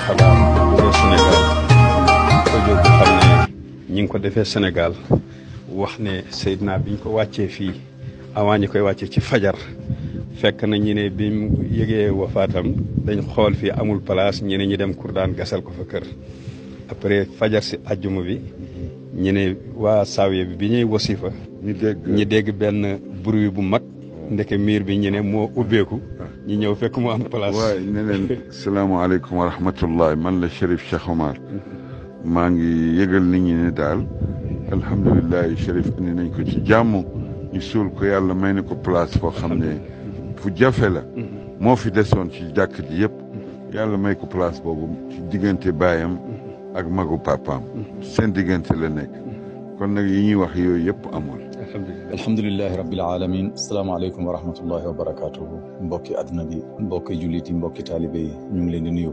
Salam au Sénégal audio bu xam ne ñi ngi ko defee Sénégal wax ne Seydina biñ ko wàccee fii avant ñi koy wàccee ci fajar fekk na ñi ne bi mu yëgee wafaatam dañ xool fii amul place ñi ne ñi dem Kourdaan gasal ko fa kër après fajar si àjjuma bi ñi ne waa Saawiya bi ñuy wasifa ñi dégg benn bruit bu mag ndeke miir bi ñu ne moo ubbeeku ñi ñëw fekk mu am place. waaye ne leen salaamaaleykum wa rahmatullah man la Chérif Cheikh Omar maa ngi yëgal nit ñi ne daal alhamdulilah Chérif indi nañ ko ci jàmm ñu suul ko yàlla may na ko place foo xam ne fu jafe la moo fi desoon ci jàkk ji yëpp yàlla may ko place boobu ci diggante baayam ak magu papaam seen diggante la nekk kon nag yi ñuy wax yooyu yëpp amul. alhamdulilahi rabbil alamin asalaamaaleykum wa rahmatullahi wa barakatuhu mbokki àdduna bi mbokki jullit yi mbokki taalibe yi ñu ngi leen di nuyu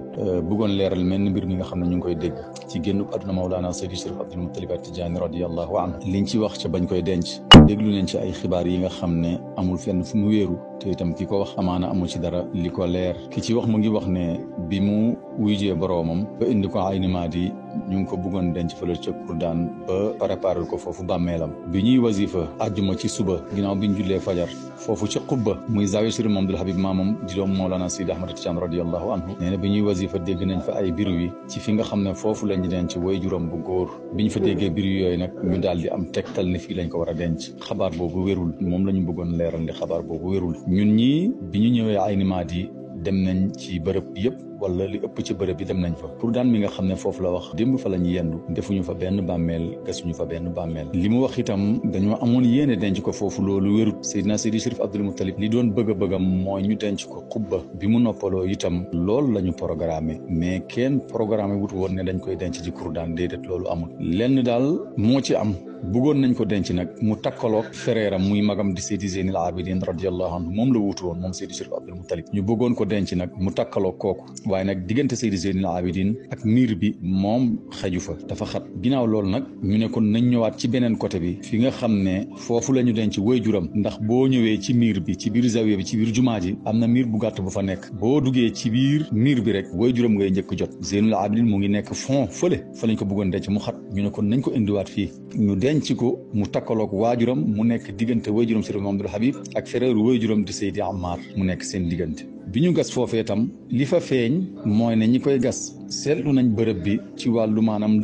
bëggoon leeral mel ni mbir mi nga xam ne ñu ngi koy dégg ci génnub àdduna Mawlana Seydi Chérif Abdul Muttalib At-Tijaani radiyallahu anhu liñ ci wax ca bañ koy denc déglu nañ ci ay xibaar yi nga xam ne amul fenn fu mu wéeru te itam ki ko wax amaana amul ci dara li ko leer ki ci wax mu ngi wax ne bi mu wuyjee boroomam ba indi ko Ayni Maadi ñu ngi ko bëggoon denc fële ca Kourdaan ba préparer ko foofu bàmmeelam bi ñuy wasifa àjjuma ci suba ginnaaw bi ñu jullee fajar foofu ca Qubba muy Zaawiya Chérif Mamadul Habib maamam di doom Mawlana Seydi Ahmad Tijaan radiyallahu anhu nee na bi ñuy wasifa dégg nañ fa ay biru yi ci fi nga xam ne foofu lañ denc way juróom bu góor bi ñu fa déggee biru yooyu nag ñu daal di am tegtal ne fii lañ ko war a denc xabaar boobu wérul moom la ñu bëggoon leeral ndi xabaar boobu wérul ñun ñii bi ñu ñëwee Ayni Maadi dem nañ ci bërëb yëpp wala li ëpp ci bërëb yi dem nañ fa pour daan mi nga xam ne foofu la wax démb fa la ñu yendu defuñu fa benn bàmmeel gasuñu fa benn bàmmeel li mu wax itam dañoo amoon yéene denc ko foofu loolu wérut Seydina Seydi Chérif Abdul Muttalib li doon bëgg-bëggam mooy ñu denc ko Qubba bi mu noppaloo itam loolu la ñu programmé mais kenn programmé wut woon ne dañ koy denc ci Kourdaan déedéet loolu amul lenn daal moo ci am bëggoon nañ ko denc nag mu takkaloog frère am muy magam di Seydi Zeynil Abidin radiyallahu anhu moom la wutu woon moom Seydi Chérif Abdul Muttalib ñu bëggoon ko denc nag mu takkaloog kooku waaye nag diggante Seydi Zeynil Abidin ak miir bi moom xaju fa dafa xat ginnaaw loolu nag ñu ne kon nañ ñëwaat ci beneen côté bi fi nga xam ne foofu la ñu denc waajuram ndax boo ñëwee ci miir bi ci biir zawiya bi ci biir jumaa ji am na miir bu gàtt bu fa nekk boo duggee ci biir miir bi rek waajuram ngay njëkk jot Zeynil Abidin mu ngi nekk fond fële fa lañ ko bëggoon denc mu xat ñu ne kon nañ ko indiwaat fii ñu denc ko mu takkaloog waajuram mu nekk diggante waajuram Chérif Mamadul Habib ak frère waajuram di Seydi Ammar mu nekk seen diggante bi ñu gas foofee tam li fa feeñ mooy ne ñi koy gas seetlu nañ bërëb bi ci wàllu maanaam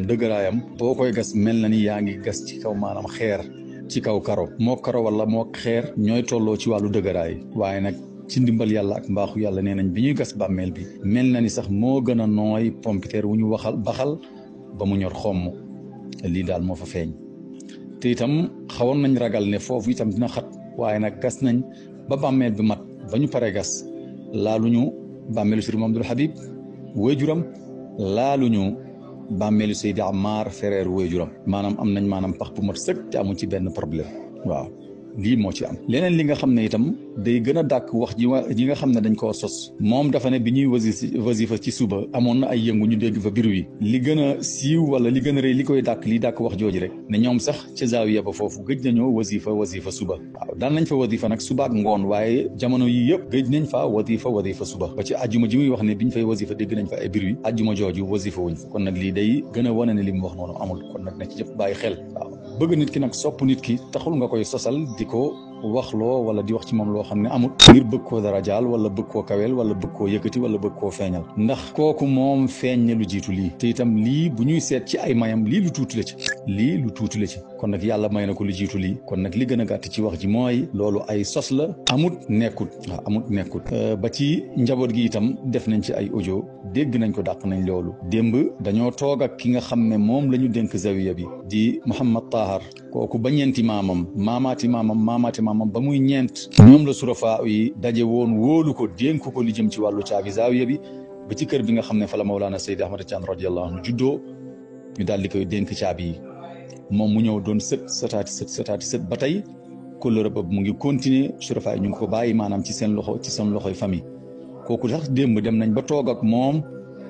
dëgëraayam boo koy gas mel na ni yaa ngi gas ci kaw maanaam xeer ci kaw karo moo karo wala moo xeer ñooy tolloo ci wàllu dëgëraay waaye nag ci ndimbal yàlla ak mbaaxu yàlla nee nañ bi ñuy gas bàmmeel bi mel na ni sax moo gën a nooy pompiteer wu ñu baxal ba mu ñor xomm lii daal moo fa feeñ te itam xawoon nañ ragal ne foofu itam dina xat waaye nag gas nañ ba bàmmeel bi mat ba ñu paree gas laaluñu bàmmeelu Chérif Mamadul Habib waajuram laaluñu bàmmeelu Seydi Ammar frère waajuram maanaam am nañ maanaam pax bu mat sëkk te amuñ ci benn problème waaw lii moo ci am leneen li nga xam ne itam day gën a dàkk wax ji nga xam ne dañ koo sos moom dafa ne bi ñuy wasifa ci suba amoon na ay yëngu ñu dégg fa biru yi li gën a siiw wala li gën a rëy li koy dàkk li dàkk wax jooju rek ne ñoom sax ca zaawiya ba foofu gëj nañoo wasifa suba waaw daan nañ fa wasifa nag suba ak ngoon waaye jamono yi yëpp gëj nañ fa wasifa suba ba ci àjjuma ji muy wax ne biñ fay wasifa dégg nañ fa ay biru yi àjjuma jooju wasifa wuñ fa kon nag lii day gën a wane ne li mu wax noonu amul kon nag na ci jëpp bàyyi xel waaw bëgg nit ki nag sopp nit ki taxul nga koy sosal di ko wax loo wala di wax ci moom loo xam ne amut ngir bëgg koo dara jaal wala bëgg koo kaweel wala bëgg koo yëkkati wala bëgg koo feeñal ndax kooku moom feeñ ne lu jiitu lii te itam lii bu ñuy seet ci ay mayam lii lu tuuti la ci kon nag yàlla may na ko lu jiitu lii kon nag li gën a gàtt ci wax ji mooy loolu ay sos la amut nekkut ba ci njaboot gi itam def nañ ci ay audio dégg nañ ko dàq nañ loolu démb dañoo toog ak ki nga xam ne moom la ñu dénk zawiya bi di Mouhamad Tahar kooku ba ñeenti maamaati maamam ba muy ñeent ñoom la surafaa yi daje woon wóolu ko dénk ko li jëm ci wàllu caabi zaawiya bi ba ci kër bi nga xam ne fa la Mawlana Seydi Ahmad Tijaan radiyallahu anhu juddoo ñu daal di koy dénk caabi yi moom mu ñëw doon sëtaati ba tey kóllëre boobu mu ngi continuer surafaa yi ñu ngi ko bàyyi maanaam ci seen loxoy famille kooku sax démb dem nañ ba toog ak moom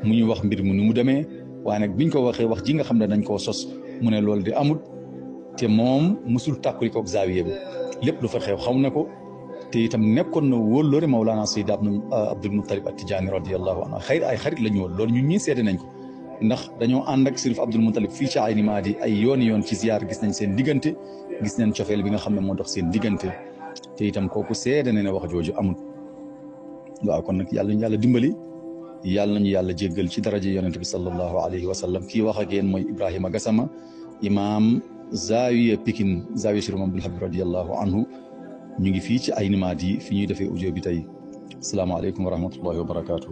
mu ñu wax mbir mu ni mu demee waaye nag biñ ko waxee wax ji nga xam ne dañ koo sos mu ne loolu di amut te moom musul tàkkali koog zaawiya bi lépp lu fa xew xaw na ko te itam nekkoon na wóllóore Mawlana Seydi Abdul Muttalib At-Tijaani radiyallahu anhu ay xarit la ñu woon loolu ñun ñii seede nañ ko ndax dañoo ànd ak Sërif Abdul Muttalib fii ci Ayni Maadi ay yoon ci ziyaar gis nañ seen diggante gis nañ cofeel bi nga xam ne moo dox seen diggante te itam kooku seede na ne wax jooju amul waaw kon nag yàlla ñu yàlla dimbali yàlla nañu yàlla jéggal ci daraja yonente bi sallallahu alayhi wa sallam kii wax ak yéen mooy Ibrahima Gassama imaam Zawiya Pikine Zawiya Cheikh Abdul Habib radiyallahu anhu ñu ngi fii ci Ayni Maadi fi ñuy defee audio bi tey asalaamaaleykum wa rahmatullahi wa barakaatu.